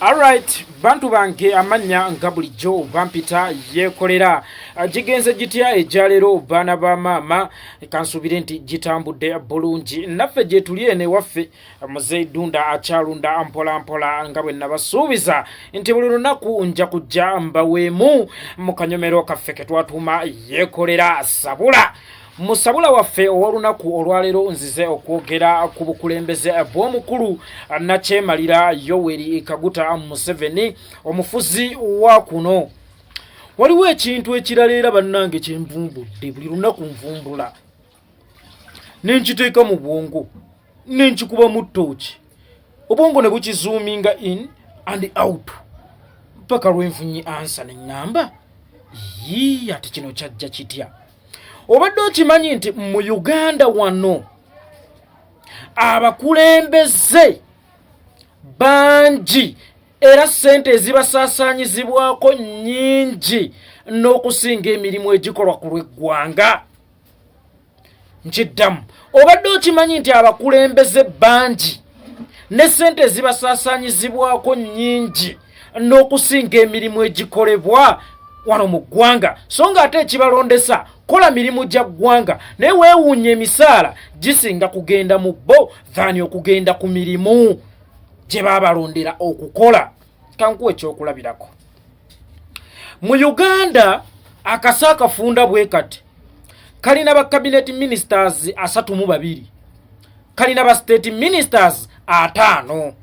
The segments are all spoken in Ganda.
Alright, bantu bange, amannya nga bulijjo bampita Yekolera. Gigenze gitya egyaleero, baana ba maama? Kansuubire nti gitambudde bulungi. Naffe gye tuli eno ewaffe, Muzeeyi Ddunda akyalunda mpola mpola, nga bwe nabasuubiza nti buli lunaku nja kujja mbaweemu mu kanyomero kaffe ke twatuuma Yekolera Sabula. Mu sabula waffe ow'olunaku olwaleero, nzize okwogera ku bukulembeze bw'omukulu nakyemalira Yoweri Kaguta Museveni, omufuzi wa kuno. Waliwo ekintu ekirala era bannange kyenvumbudde. Buli lunaku nvumbula, nenkiteeka mu bwongo, nenkikuba mu ttooki, obwongo ne bukizoominga in and out paka lwenfunye answer, neŋŋamba, "Yii, ate kino kyajja kitya?" Obadde okimanyi nti mu Uganda wano abakulembeze bangi era ssente ezibasaasaanyizibwako nnyingi n'okusinga emirimu egikolwa ku lw'eggwanga? Nkiddamu, obadde okimanyi nti abakulembeze bangi ne ssente ezibasaasaanyizibwako nnyingi n'okusinga emirimu egikolebwa wano mu ggwanga, so nga ate ekibalondesa kola mirimu gya ggwanga, naye weewuunya emisaala gisinga kugenda mu bo than okugenda ku mirimu gye baabalondera okukola? Kankuwa ekyokulabirako. Mu Uganda, akasa akafunda bwe kati kalina ba cabinet ministers 32, kalina ba state ministers 50,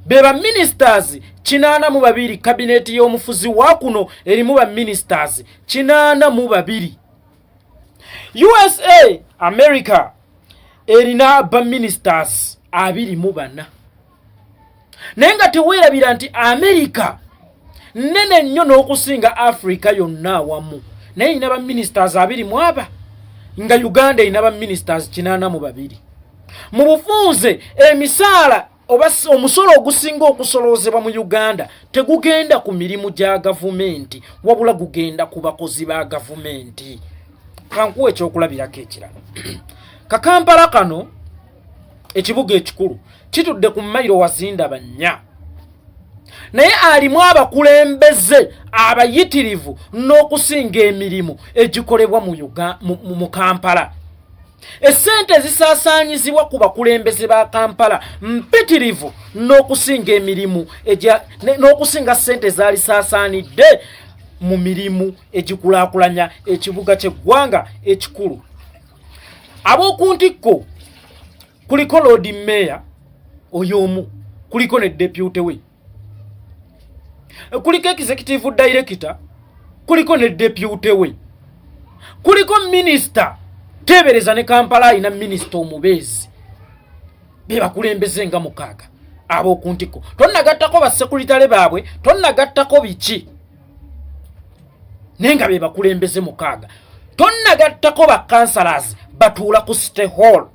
be ba ministers 82. Kabineti y'omufuzi wa kuno erimu ba ministers 82. USA, America, erina ba ministers 24, naye nga teweerabira nti America nene nnyo n'okusinga Africa yonna awamu, naye erina ba ministers abiri mu aba, nga Uganda erina ba ministers 82. Mu bufunze, emisaala oba omusolo ogusinga okusoloozebwa mu Uganda tegugenda ku mirimu gya gavumenti, wabula gugenda ku bakozi ba gavumenti. Kankuwa ekyokulabirako ekirala. Kakampala kano, ekibuga ekikulu, kitudde ku mayiro wazindaba 4, naye alimu abakulembeze abayitirivu n'okusinga emirimu egikolebwa mu Kampala. Essente ezisaasaanyizibwa ku bakulembeze ba Kampala mpitirivu n'okusinga emirimu, n'okusinga ssente ezaalisaasaanidde mu mirimu egikulaakulanya ekibuga ky'eggwanga ekikulu. Ab'oku ntikko kuliko Lord Mayor oyo omu, kuliko ne deputy we, kuliko executive director, kuliko ne deputy we, kuliko minisita. Teebereza ne Kampala alina minisita omubeezi. Be bakulembeze nga mukaaga ab'oku ntikko. Tonnagattako basekuritale baabwe, tonnagattako biki, naye nga be bakulembeze mukaaga. Tonnagattako ba councillors batuula ku City Hall,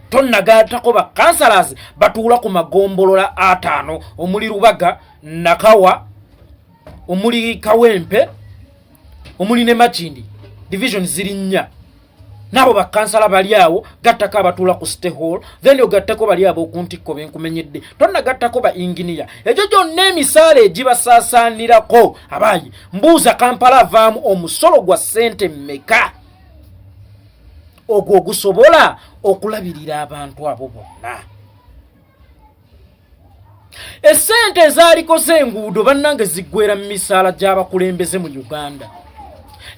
tonnagattako ba councillors batuula ku magombolola 50, omuli Lubaga, Nakawa, omuli Kawempe, omuli ne Makindi. Division ziri nnya, naabo bakansala bali awo. Gattako abatuula ku City Hall, then ogattako bali ab'oku ntikko benkumenyedde, tonnagattako ba inginiya. Ekyo gyonna emisaala egibasaasaanirako. Abaayi, mbuuza, Kampala avaamu omusolo gwa ssente mmeka ogwo ogusobola okulabirira abantu abo bonna? Essente ezaalikoze enguudo, bannange, ziggwera mu misaala gy'abakulembeze mu Uganda.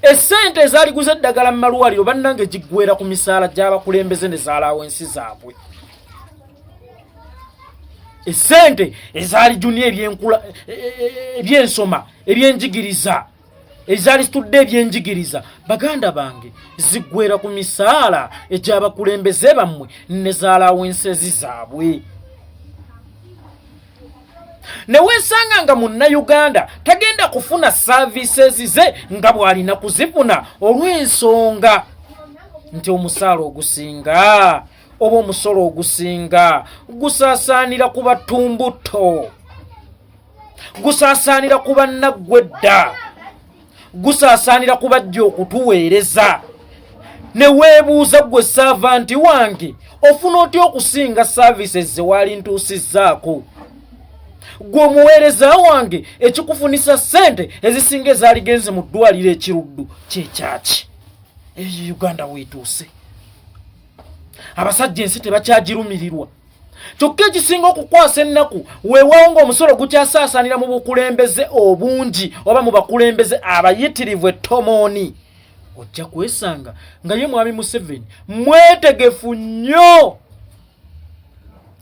Essente ezaaliguza eddagala mu malwaliro, bannange, giggwera ku misaala gy'abakulembeze ne za allowance zaabwe. Essente ezaalijunia ebyensoma, ebyenjigiriza, ezaali ebyenjigiriza, baganda bange, ziggwera ku misaala egy'abakulembeze bammwe ne za allowances zaabwe. Ne weesanga nga Munnayuganda tagenda kufuna services ze nga bw'alina kuzifuna, olw'ensonga nti omusaala ogusinga oba omusolo ogusinga gusaasaanira ku batumbuto, gusaasaanira ku bannaggwedda, gusaasaanira ku bajja okutuweereza. Ne weebuuza, gwe servant wange, ofuna otya okusinga services ze waali ntuusizzaako? Gwe omuweereza wange, ekikufunisa ssente ezisinga ezaaligenze mu ddwaliro ekiruddu kyekyaki? Eyo Uganda weetuuse. Abasajja ensi tebakyagirumirirwa. Kyokka ekisinga okukwasa ennaku, weewaawo ng'omusolo gukyasaasaanira mu bukulembeze obungi oba mu bakulembeze abayitirivu ettomooni, ojja kwesanga nga ye Mwami Museveni mwetegefu nnyo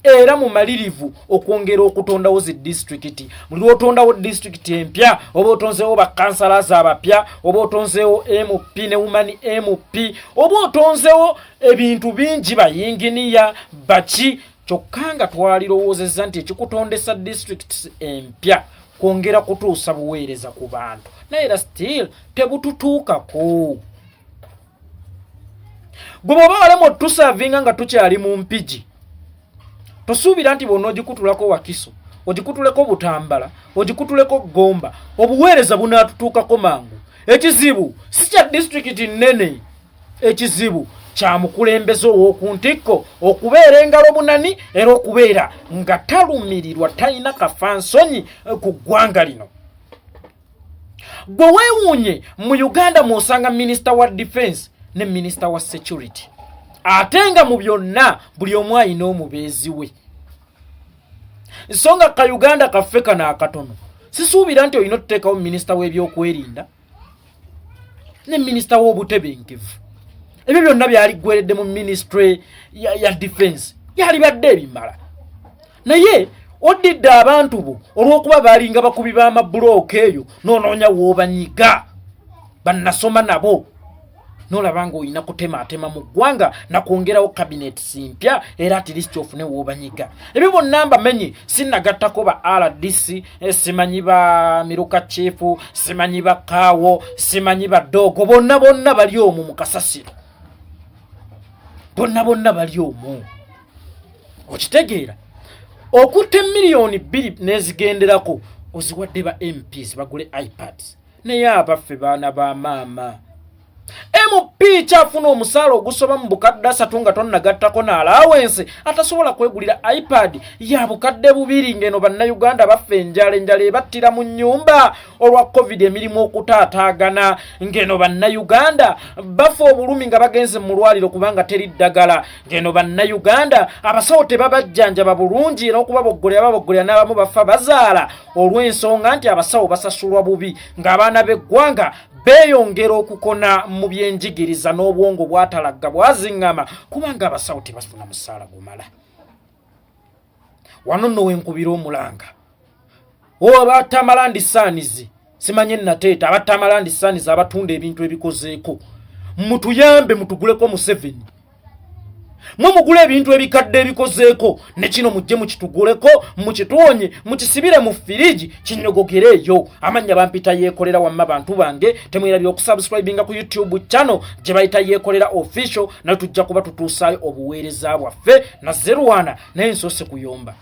era mumalirivu okwongera okutondawo zi disitulikiti. Buli lwotondawo disitulikiti empya, oba otonzeewo bakansalazi abapya, oba otonzeewo MP ne woman MP, oba otonzeewo ebintu bingi, bayinginiya baki. Kyokka nga twalirowoozezza nti ekikutondesa disitulikiti empya kwongera kutuusa buweereza ku bantu, naye era still tebututuukako. Gwe bw'oba walema otusavinga nga tukyali mu Mpigi, tosuubira nti bw'ona ogikutulako Wakiso, ogikutuleko Butambala, ogikutuleko Gomba, obuweereza bunaatutuukako mangu. Ekizibu si kya disitulikiti nnene, ekizibu kya mukulembeze ow'oku ntikko okubeera engalo bunani era okubeera nga talumirirwa, talina kafansonyi ku ggwanga lino. Gwe weewuunye, mu Uganda mw'osanga minisita wa defense ne minisita wa security, ate nga mu byonna buli omu ayina omubeezi we. So nga ka Uganda kaffe kano akatono, sisuubira nti olina otuteekawo minisita w'ebyokwerinda ne minisita w'obutebenkevu. Ebyo byonna byaliggweredde mu ministry ya defense, yalibadde ebimala. Naye oddidde abantu bo olw'okuba baalinga bakubi b'amabulooka eyo, noonoonya w'obanyiga bannasoma nabo, nolaba nga olina kutemaatema mu ggwanga nakwongerawo cabinet simpya, era at least ofune w'obanyiga. Ebyo bonna mbamenye, sinagattako ba RDC, simanyi ba miruka chief, simanyi ba kaawo, simanyi ba doogo, bonna bonna bali omwo mu kasasiro, bonna bonna bali omwo. Okitegeera, okutta 2 miliyoni n'ezigenderako oziwadde ba MPs bagule iPads, naye abaffe baana ba maama, MP kyafuna omusaala ogusoba mu 300,000 nga tonnagattako n'allowance, atasobola kwegulira iPad ya 2000, ng'eno Bannayuganda baffe enjala, enjala ebattira mu nnyumba olwa COVID, emirimu okutaataagana, ng'eno Bannayuganda bafa obulumi nga bagenze mu lwaliro kubanga teri ddagala, ng'eno Bannayuganda abasawo tebabajjanjaba bulungi n'okubaboggolera baboggolera, n'abamu bafa bazaala olw'ensonga nti abasawo basasulwa bubi, ng'abaana b'eggwanga beeyongera okukona mu byenjigiriza n'obwongo bwatalagga bwaziŋŋama kubanga abasawo tebafuna musaala gumala. Wano nno wenkubira omulanga abattamalandi saanizi, simanye nateeta, abattamalandi saanizi abatunda ebintu ebikozeeko, mutuyambe mutuguleko Museveni. Mwe mugule ebintu ebikadde ebikozeeko, ne kino mujje mukituguleko, mukituwonye, mukisibire mu firiji kinyogogereeyo. Amannya bampita Yeekolera. Wamma bantu bange, temwerabira okusubscribinga ku YouTube channel gye bayita Yeekolera Official, naye tujja kuba tutuusaayo obuweereza bwaffe. Nazerwana naye nsoose kuyomba.